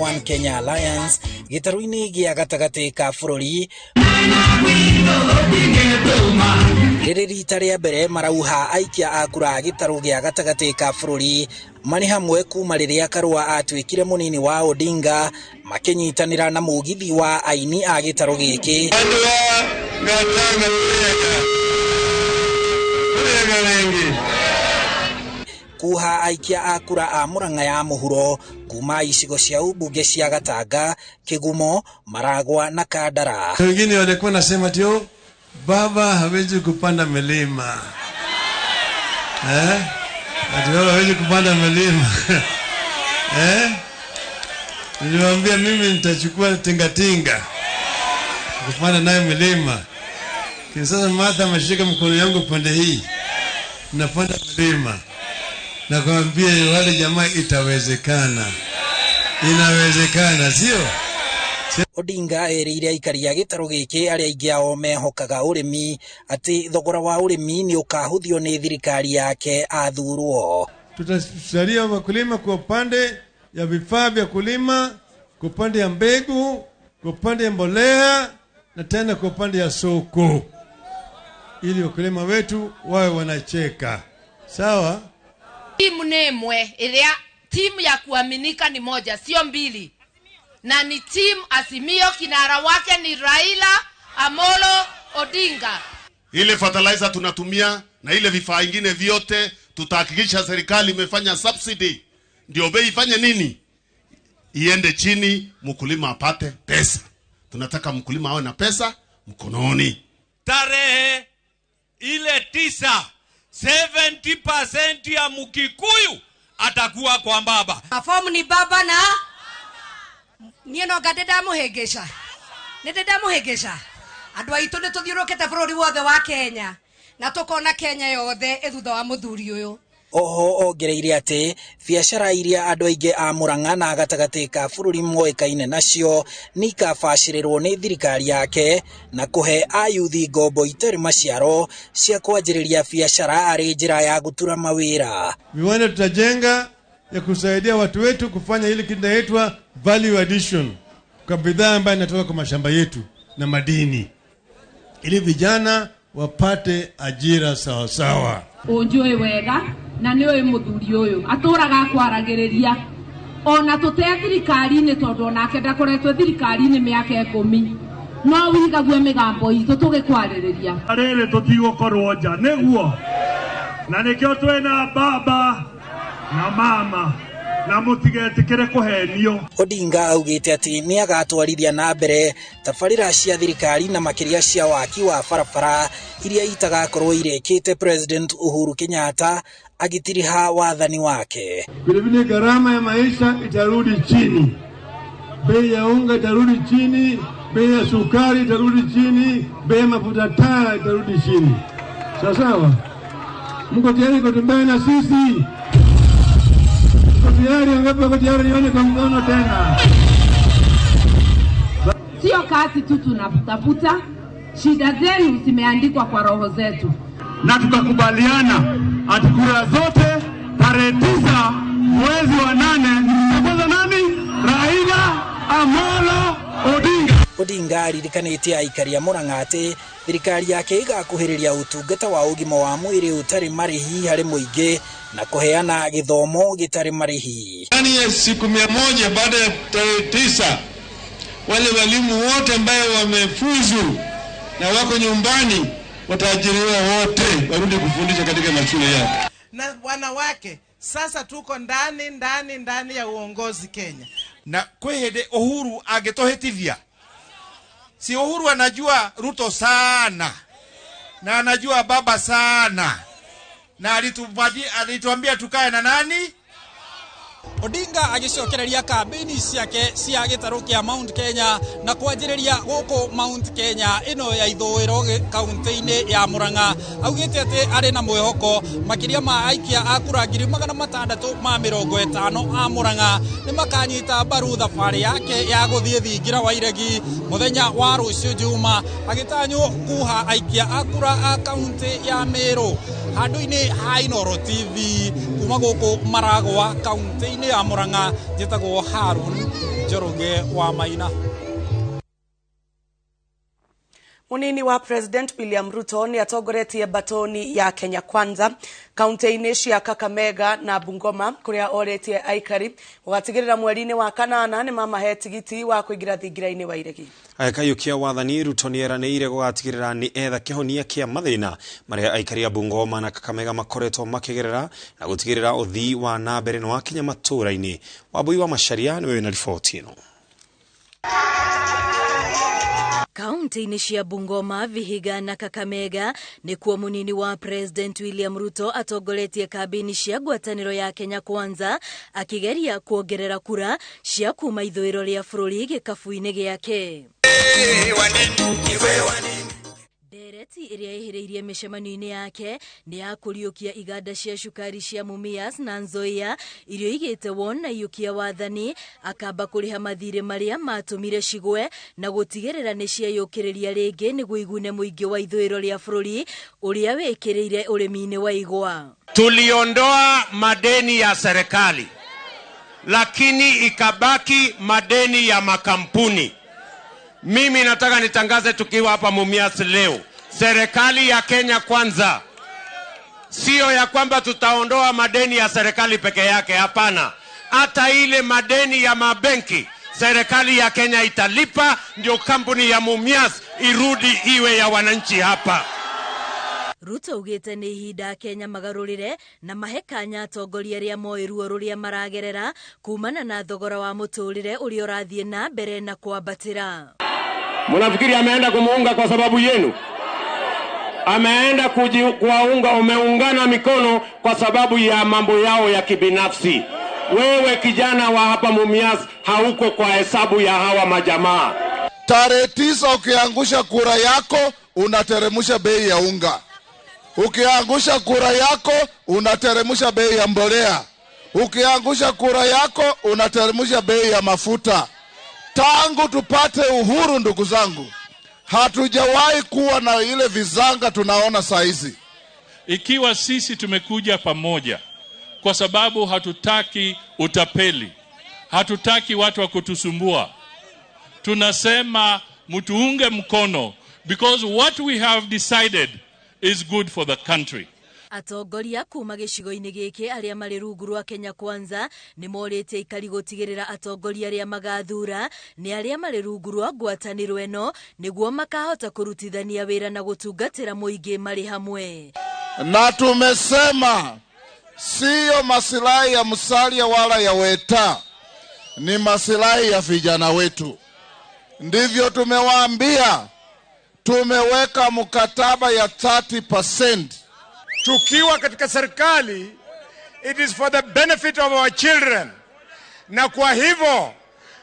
One Kenya Alliance gĩtarũ-inĩ gĩa gatagatĩ ka bũrũri. Rĩrĩ rita rĩa mbere marauha aikia a kura gĩtarũ gĩa gatagatĩ ka bũrũri marĩ hamwe kuma rĩrĩa Karua atuĩkire mũnini wa Odinga, makĩnyitanĩra na mũgithi wa aini a gĩtarũ gĩkĩ. Kuha aikia a kura a Murang'a ya mũhuro kuma icigo cia ubunge cia Gatanga, Kigumo, Maragwa na Kandara. Wengine walikuwa nasema tio baba hawezi kupanda milima. Ati baba hawezi kupanda milima. Niliwaambia mimi nitachukua tingatinga kupanda nayo milima. Lakini sasa Martha ameshika mkono yangu pande hii, napanda milima. Nakwambia wale jamaa, itawezekana. Inawezekana, sio? Odinga erĩire aikari a gĩtarũ gĩkĩ arĩa aingĩ ao mehokaga ũrĩmi atĩ thogora wa ũrĩmi nĩ ũkahũthio nĩ thirikari yake athurwo. Tutasaidia wakulima kwa upande ya vifaa vya kulima, kwa upande ya mbegu, kwa upande ya mbolea na tena kwa upande ya soko, ili wakulima wetu wawe wanacheka. Sawa? Timu nemwe ĩrĩa timu ya kuaminika ni moja, sio mbili. Na ni timu Azimio, kinara wake ni Raila Amolo Odinga. Ile fertilizer tunatumia na ile vifaa vingine vyote tutahakikisha serikali imefanya subsidy. Ndio bei ifanye nini? Iende chini, mkulima apate pesa. Tunataka mkulima awe na pesa mkononi. Tarehe ile 9, 70% ya Mkikuyu atakuwa kwa baba. Mafomu ni baba na niĩ no nga ndĩndamũhĩngĩca. Nĩ ndĩndamũhĩngĩca. Andũ aitũ nĩ tũthiũrũkĩte bũrũri wothe wa Kenya na tũkona Kenya yothe ĩ thutha wa mũthuri ũyũ. Oho ongereire atĩ biacara iria andũ aingĩ a Murang'a na gatagatĩ ka bũrũri moĩkaine nacio nĩ ikabacĩrĩrwo nĩ thirikari yake na kũhe ayuthi ngombo itarĩ maciaro cia kwanjĩrĩria biacara arĩ njĩra ya gũtura mawĩra. Viwanda tutajenga ya kusaidia watu wetu kufanya ile kitu inaitwa value addition kwa bidhaa ambayo inatoka kwa mashamba yetu na madini, ili vijana wapate ajira sawa sawa. Unjui wega na nĩ ũĩ mũthuri ũyũ atũraga akwaragĩrĩria ona tũte thirikari-inĩ tondũ onake ndakoretwo thirikari-inĩ mĩaka 10 no wigague mĩgambo itũ tũgĩkwarĩrĩria. Rĩrĩ tũtigũkorwo nja nĩguo, na nĩkĩo twĩna baba na mama na mũtigetĩkĩre kũhenio. Odinga augĩte atĩ nĩ agatwarithia na mbere tabarĩra cia thirikari na makĩria cia waki wa barabara iria itagakorwo irĩkĩte President Uhuru Kenyatta agĩtiriha wathani wake. Vile vile gharama ya maisha itarudi chini, bei ya unga itarudi chini, bei ya sukari itarudi chini, bei ya mafuta taa itarudi chini. Sawa sawa? Mko tayari kutembea na sisi? Tayari ngapi wako tayari? Nione kwa mkono tena. Sio kazi tu tunatafuta, shida zenu zimeandikwa kwa roho zetu. Na tukakubaliana ati kura zote tarehe 9 mwezi wa 8 tutakoza nani? Raila Amolo Odinga. Odinga aririkanĩtie aikari a Murang'a atĩ thirikari yake ĩgakuhĩrĩria ũtungata wa ũgima wa mwĩrĩ ũtarĩ marĩhi harĩ mũingĩ na kũheana gĩthomo gĩtarĩ marĩhi. Ndani ya siku 100 baada ya tarehe 9, wale walimu wote ambao wamefuzu na wako nyumbani wataajiriwa wote warudi kufundisha katika mashule yao. Na wanawake sasa tuko ndani ndani ndani ya uongozi Kenya. Na kwĩ Uhuru angĩtũhĩtithia. Si Uhuru anajua Ruto sana na anajua baba sana na alituambia tukae na nani? Odinga agĩcokereria kambĩini ciake cia gĩtarũ kĩa Mount Kenya na kwanjĩrĩria gũkũ Mount Kenya ĩno ya ithũĩro kaunti-inĩ ya Murang'a. Augĩte atĩ arĩ na mwĩhoko makĩria ma aikia a kura 650 a Murang'a nĩ makanyita mbaru thabarĩ yake ya gũthiĩ thingira wa iregi mũthenya wa rũciũ Juma, agĩtanywo kuha aikia a kura a kaunti ya Meru. Handũ-inĩ ha Inooro TV kuma Kuma gũkũ Maragwa kaunti-inĩ ya Murang'a, njĩtagwo Harun Njoroge wa Maina. Munini wa President William Ruto ni atongoretie batoni ya Kenya Kwanza kaunti-inĩ cia Kakamega na Bungoma kuria oretie aikari gugatigirira mweri-inĩ wa kanana ni mamahe tigiti wa kuingira thingira-inĩ wa iregi. Agĩkayũkia wathani, Ruto nĩ eranĩire gũgatigĩrĩra nĩ etha kĩhonia kĩa mathĩna marĩa aikari a Bungoma na Kakamega makoretwo makĩgerera na gũtigĩrĩra ũthii wa na mbere nĩ wakinya matũũra-inĩ. Wambui wa Macharia nĩwe wĩna riboti ĩno. Kaunti-inĩ cia Bungoma, Vihiga na Kakamega nĩkuo munini wa President William Ruto atongoretie kambĩini cia ngwatanĩro ya Kenya Kwanza akĩgeria kuongerera kura cia kuma ithũĩro rĩa bũrũri gĩkabu-inĩ gĩake. Ndereti ĩrĩa ĩhĩrĩirie mĩcemanio-inĩ yake nĩ ya kũriũkia iganda cia cukari cia Mumias na Nzoia iria igĩte won na iyũkia wathani, akamba kũrĩha mathirĩ marĩa matũmire cigwe na gũtigĩrĩra nĩ cieyũkĩrĩria rĩngĩ nĩguo igune mũingĩ wa ithũĩro rĩa bũrũri ũrĩa wĩkĩrĩire ũrĩmi-inĩ wa igwa. Tuliondoa madeni ya serikali, lakini ikabaki madeni ya makampuni. Mimi nataka nitangaze tukiwa hapa Mumias leo, serikali ya Kenya Kwanza sio ya kwamba tutaondoa madeni ya serikali peke yake, hapana. Hata ile madeni ya mabenki serikali ya Kenya italipa, ndio kampuni ya Mumias irudi iwe ya wananchi hapa. Ruto augĩte nĩ ihinda Kenya magarũrĩre na mahe kanya atongoria arĩa moĩ ruo rũrĩa maragerera kumana na thogora wa mũtũrĩre ũrĩa ũrathiĩ na mbere na kwambatĩra. Mnafikiri ameenda kumuunga kwa sababu yenu? Ameenda kuwaunga, umeungana mikono kwa sababu ya mambo yao ya kibinafsi. Wewe kijana wa hapa Mumias hauko kwa hesabu ya hawa majamaa. Tarehe 9 ukiangusha kura yako unateremusha bei ya unga. Ukiangusha kura yako unateremusha bei ya mbolea. Ukiangusha kura yako unateremusha bei ya mafuta. Tangu tupate uhuru, ndugu zangu, hatujawahi kuwa na ile vizanga tunaona saizi. Ikiwa sisi tumekuja pamoja kwa sababu hatutaki utapeli, hatutaki watu wa kutusumbua, tunasema mtuunge mkono because what we have decided is good for the country. Atongoria kuma gĩcigo-inĩ gĩkĩ arĩa marĩ rungu rwa Kenya Kwanza nĩ morĩtie aikari gũtigĩrĩra atongoria arĩa magathura nĩ arĩa marĩ rungu rwa ngwatanĩro ĩno nĩguo makahota kũrutithania wĩra na gũtungatĩra mũingĩ marĩ hamwe. Na tumesema siyo masilahi ya Musalia wala ya Weta, ni masilahi ya vijana wetu. Ndivyo tumewaambia, tumeweka mkataba ya 30%. Tukiwa katika serikali, it is for the benefit of our children. Na kwa hivyo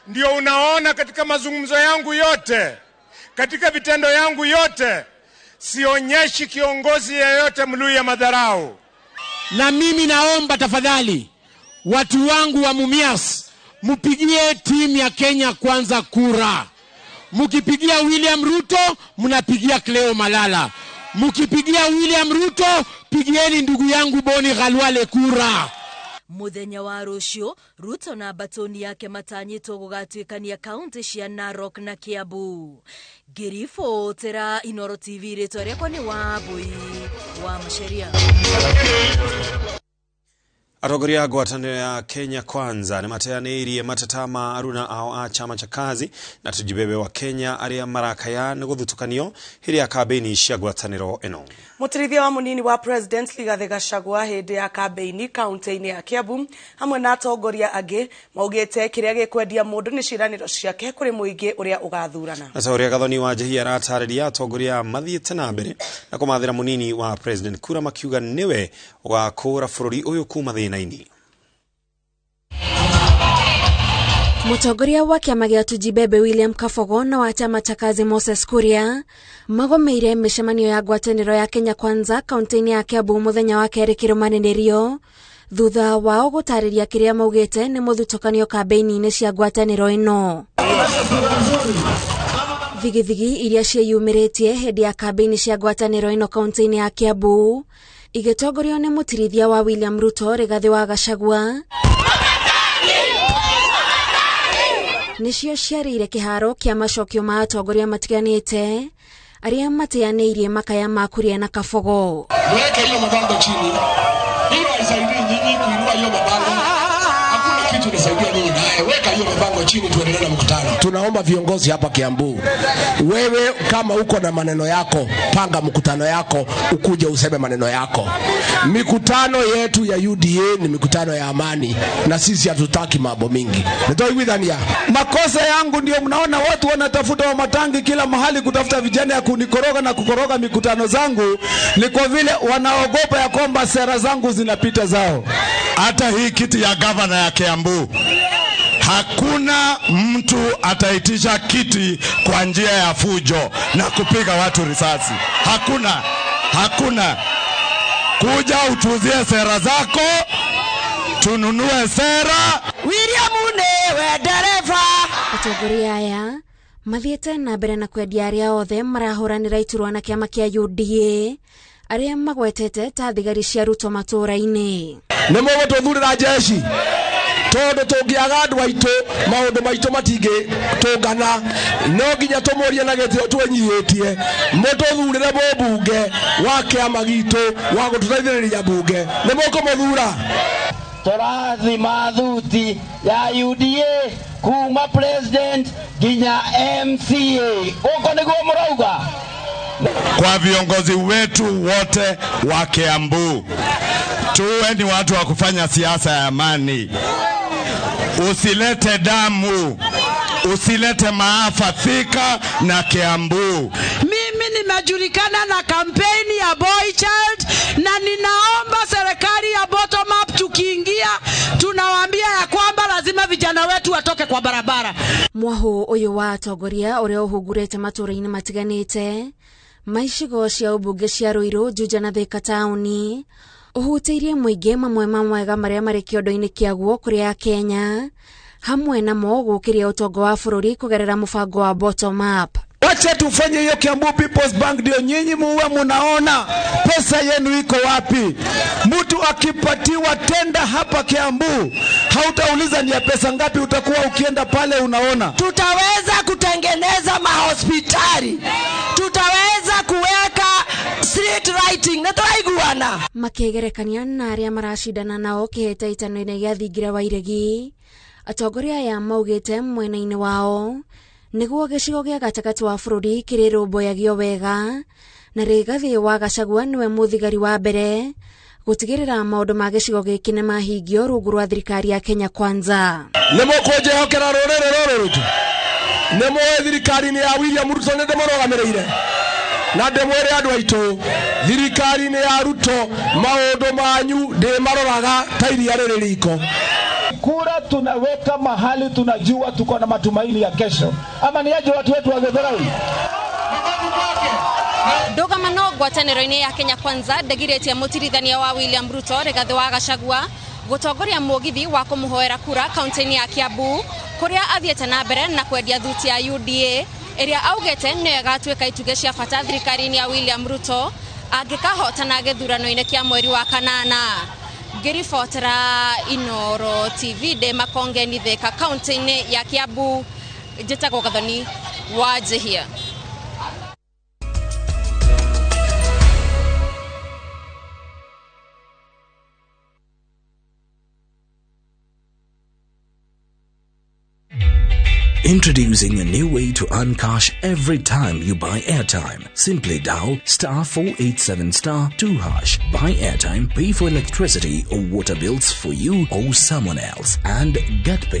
ndio unaona katika mazungumzo yangu yote, katika vitendo yangu yote, sionyeshi kiongozi yeyote Mluya madharau. Na mimi naomba tafadhali watu wangu wa Mumias, mpigie timu ya Kenya Kwanza kura. Mkipigia William Ruto, mnapigia Cleo Malala. Mkipigia William Ruto, pigieni ndugu yangu Boni Khalwale kura. Muthenya wa rũciũ, Ruto na batoni yake matanyĩtwo gũgatuĩkania kaunti cia Narok na Kiambu. Ngĩribotera Inooro TV, rĩtwa rĩakwa nĩ Wambui wa Macharia. Atongoria a ngwatanĩro ya Kenya Kwanza nĩmateanĩirie mateta ma aruna ao a chama cha kazi na Tujibebe wa Kenya arĩa marakaya nĩ gũthutũkanio hĩndĩ ya kambĩini cia ngwatanĩro ĩno. Mũtirithia wa mũnini wa President Rigathi Gachagua hĩndĩ ya kambĩini kaunti-inĩ ya Kiambu hamwe na atongoria angĩ maugĩte kĩrĩa gĩkwendia mũndũ nĩ ciĩranĩro ciake kũrĩ mũingĩ ũrĩa ũgathurana. Na ta ũrĩa Gathoni wa Njihia aratarĩria, atongoria mathiĩte na mbere na kũmathĩra mũnini wa President kura makiuga nĩwe ũgakũra bũrũri ũyũ kuma thĩna-inĩ. Mũtongoria wa kĩama gĩa Tujibebe William Kabogo na wa chama cha kazi Moses Kuria magomeire mĩcemanio ya ngwatanĩro ya Kenya Kwanza kaunti-inĩ ya Kiambu mũthenya wa kerĩ kĩrũmanĩrĩrio thutha wao gũtarĩria kĩrĩa maugĩte nĩ mũthutũkanio kambĩini-inĩ cia ngwatanĩro ĩno. Thigithigi iria ciĩyumĩrĩtie hĩndĩ ya kambĩini cia ngwatanĩro ĩno kaunti-inĩ ya Kiambu Igĩtongorio nĩ mũtirithia wa William Ruto Rigathi wa Gachagua nĩcio ciarĩire kĩharo kĩa macokio ma atongoria matiganĩte arĩa mateanĩirie makaya ma Kuria na Kabogo. Mweke hiyo mabango chini. Hiyo haisaidii nyinyi kuinua hiyo mabango. Hakuna kitu inasaidia nyinyi naye. Weka hiyo mabango chini tuendelee na mkutano. Tunaomba viongozi hapa Kiambu, wewe kama uko na maneno yako, panga mkutano yako, ukuje useme maneno yako. Mikutano yetu ya UDA ni mikutano ya amani na sisi hatutaki mambo mingi. Nitoiguithania. Makosa yangu ndio mnaona watu wanatafuta wa matangi kila mahali kutafuta vijana ya kunikoroga na kukoroga mikutano zangu, ni kwa vile wanaogopa ya kwamba sera zangu zinapita zao. Hata hii kiti ya gavana ya Kiambu, hakuna mtu ataitisha kiti kwa njia ya fujo na kupiga watu risasi. Hakuna, hakuna. Kuja utuzie sera zako, tununue sera. William newe dereva. Atongoria aya mathiĩte na mbere na kwendia arĩa othe marahũranĩra iturwa na kĩama kĩa UDA arĩa magwetete ta thigari cia Ruto matũũra-inĩ. Nĩ mũgũtũthurĩra jeshi tondu tũngĩaga andũ aitũ maũndũ maitũ matingĩtũngana, no nginya tũmũrie na gĩtĩo twĩnyihĩtie mũtũthurĩre mũmbunge wa kĩama gitũ wa gũtũteithĩrĩria mbunge. Nĩ mũkũmũthura? Tũrathima thuti ya UDA kuma president nginya MCA. Ũguo nĩguo mũrauga? Kwa viongozi wetu wote wa Kiambu, tuwe ni watu wa kufanya siasa ya amani. Usilete damu, usilete maafa Thika na Kiambu. Mimi nimejulikana na kampeni ya Boy Child na ninaomba serikali ya bottom up, tukiingia tunawaambia ya kwamba lazima vijana wetu watoke kwa barabara. Mwahu ũyũ wa atongoria ũrĩa ũhungurĩte matũũra-inĩ matiganĩte ma icigo cia ũmbunge cia Ruiru, Juja na Thika taũni ũhutĩirie mũingĩ mamwe ma mwega marĩa marĩ kĩondo-inĩ kĩaguo kũrĩ Akenya, hamwe namo gũkĩria ũtonga wa bũrũri kũgerera mũbango wa bottom up. Wacha tufanye hiyo Kiambu People's Bank ndio nyinyi muwe munaona pesa yenu iko wapi. Mtu akipatiwa tenda hapa Kiambu, hautauliza ni ya pesa ngapi, utakuwa ukienda pale unaona. Tutaweza kutengeneza mahospitali, tutaweza kuweka street lighting na turaiguana. Makigerekania na arĩa maracindana nao kĩhĩtahĩtano-inĩ gĩa thingira wa iregi, atongoria aya maugĩte mwena-inĩ wao nĩguo gĩcigo gĩa gatagatĩ wa bũrũri kĩrĩrũmbũyagio wega na Rigathi wa Gachagua nĩwe mũthigari wa mbere gũtigĩrĩra maũndũ ma gĩcigo gĩkĩ nĩ mahingio rungu rwa thirikari ya Kenya Kwanza. Nĩ mũkũnjĩhokera rũrĩrĩ rũrũ rwitũ? Nĩ mũĩ thirikari-inĩ ya William Ruto nĩ ndĩmũrũgamĩrĩire na ndĩmwĩre andũ aitũ thirikari-inĩ ya Ruto maũndũ manyu ndĩmaroraga ta iria rĩrĩ riko. Kura tunaweka mahali tunajua tuko na matumaini ya kesho. Ama ni aje watu wetu wa Githurai? Ndũgamano ngwatanĩro-inĩ ya Kenya Kwanza ndĩgirĩtie mũtirithania wa William Ruto Rigathi wa Gachagua gũtongoria mũgithi wa kũmũhoera kura kaunti-inĩ ya Kiambu kũrĩa athiĩte na mbere na kwendia thuti ya UDA ĩrĩa augĩte nĩyo ĩgatuĩka itugĩ cia bata thirikari-inĩ ya William Ruto angĩkahotana gĩthurano-inĩ kĩa mweri wa kanana. Ngĩribotera Inoro TV ndĩ Makongeni Thika kaunti-inĩ ya Kiambu, njĩtagwo Gathoni wa Njihia. Introducing a new way to earn cash every time you buy airtime. Simply dial *487*2#. Buy airtime, pay for electricity or water bills for you or someone else, and get paid.